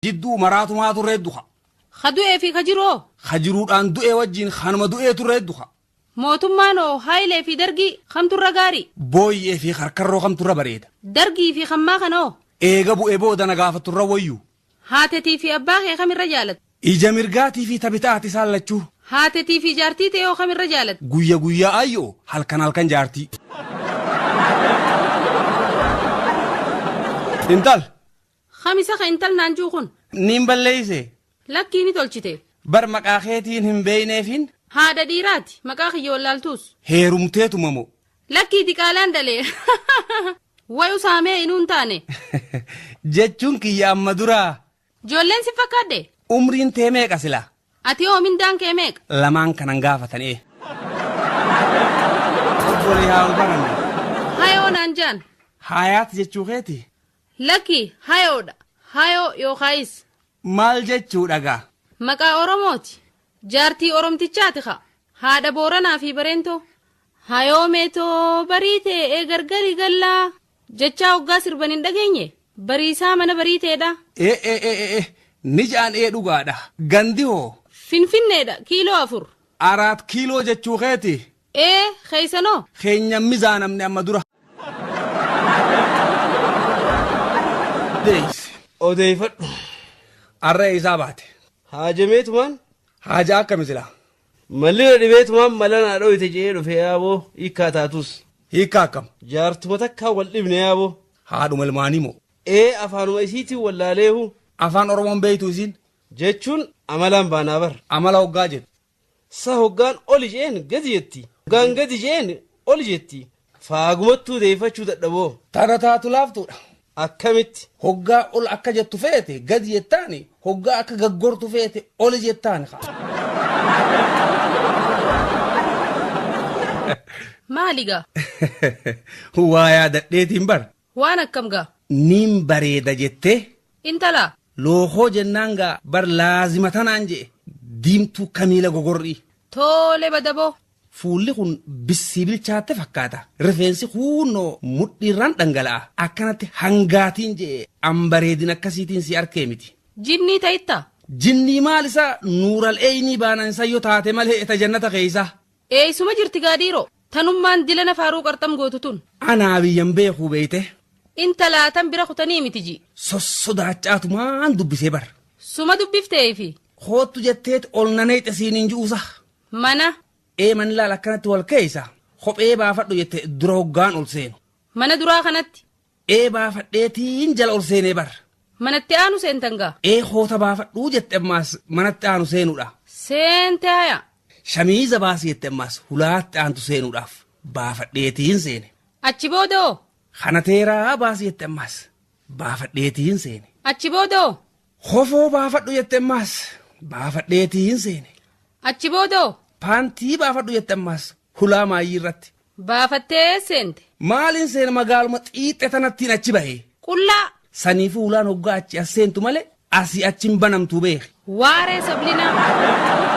Jidduu maraatumaa turree duha. Ka du'ee fi ka jiroo? Ka jiruudhaan du'ee wajjin kanuma du'ee turree duha. Mootummaan hoo Haayilee fi Dargii kamturra gaarii? Booyyee fi karkarroo kamturra bareeda? Dargii fi kammaa kana hoo? Eega bu'ee booda na gaafaturra wayyuu. Haatetii fi abbaa kee kamirra jaalatta? Ija mirgaatii fi tabitaati isaan lachuu. Haatetii fi jaartii ta'e hoo kamirra jaalatta? Guyya guyyaa ayyoo halkan halkan jaartii. Intal. Kamisa ka intal naan juu kun? Niin balleeyse. Lakkii ni tolchite. Bar maqaa keetiin hin beeyneefin. Haadha dhiiraati maqaa kiyya wallaaltuus. Heerumteetuma moo? Lakkii diqaalaan dalee. Wayu saamee inuu hin taane. Jechuun kiyya amma duraa. Ijoolleen si fakkaadde? Umriin tee meeqa sila? Ati hoo mindaan kee meeqa? Lamaan kanan gaafatan ee. Obbolee haa wal barannu. Hayoo naan jaan. Hayaat jechuu keeti? Lakki hayoodha. Hayoo yookaayis. Maal jechuudha gaa? Maqaa Oromooti. Jaartii Oromtichaati ka. Haadha Booranaa fi Bareentoo. Hayoo meetoo bariitee ee gargari gallaa. Jechaa hoggaa sirban hin dhageenye. Bariisaa mana bariiteedha. Ee ee ee ee ni ja'an ee dhugaadha. Gandi hoo? Finfinneedha kiiloo 4. Araat kiiloo jechuu keeti? Ee keeysanoo? Keenyan mizaanamne amma dura. Deeysi. Odeeyfadhu. Arra eeysaa baate? Haajameetumaan. Haajaa akkami silaa? Malli na dhibeetumaan mala naa dhoyte je'ee dhufe yaaboo hiikkaa taatus. Hiikkaa akkam? Jaartuma takkaan wal dhibne yaaboo. Haadhuma ilmaanii moo? Ee afaanuma isiitiin wallaaleehu. Afaan Oromoon beeytuu isiin? Jechuun amalaan baanaa bar. Amala hoggaa jettu? Sa hoggaan oli je'een gadi jetti. Hoggaan gadi je'een oli jetti. Faagumattuu deeyfachuu dadhaboo. Tana taatu laaftuudha. Akkamitti? Hoggaa ol akka jettu feete gadi jettaani, hoggaa akka gaggortu feete oli jettaani kaa. Maali gaa? Waa yaadadheetiin bar. Waan akkam gaa? Niin bareeda jettee. Intala. Lookoo jennaan gaa bar laazima tanaan je'e diimtuu kamiila gogorrii. Toole badaboo. Fuulli kun bissii bilchaatte fakkaata. Rifeensi kuunnoo mudhiirraan dhangala'a. Akkanatti hangaatiin je'e an bareedina akkasiitiin si arkee miti. Jinnii ta'itta? Jinnii maal isaa nuural eeynii baanan isa yo taate malee ta jannata keeysa. Eeysuma jirti gaa dhiiroo? Tanummaan dilana faaruu qarxam gootu tun. Anaa biyyan beekuu beeyte. Intalaa tan bira kutanii miti ji. Sossodaacha'atumaan dubbisee bar. Suma dubbifteefi? Koottu jetteet ol na neyxe siin hin ju'u sah? Mana. Ee manni laal akkanatti wal keeysa kophee baafadhu jette dura hoggaan ol seenu. Mana duraa kanatti? Ee baafadheetiin jala ol seenee bar. Manatti aanu seentan gaa? Ee koota baafadhuu jette ammaas manatti aanu seenuudha. Seente haya. Shamiiza baasi jette ammaas hulaatti aantu seenuudhaaf baafadheetiin seene. Achi booda hoo? Kanateeraa baasi jette ammaas baafadheetiin seene. Achi booda hoo? Kofoo baafadhu jette ammaas baafadheetiin seene. Achi booda hoo? Paantii baafadhu jette ammaas hulaa maayyii irratti. Baafattee seente. Maaliin seena magaaluma xiixxe tanattiin achi bahe. Qullaa. Saniifuu hulaan hoggaa achi as seentu malee asii achi hin banamtuu beeki. Waaree sablinaa.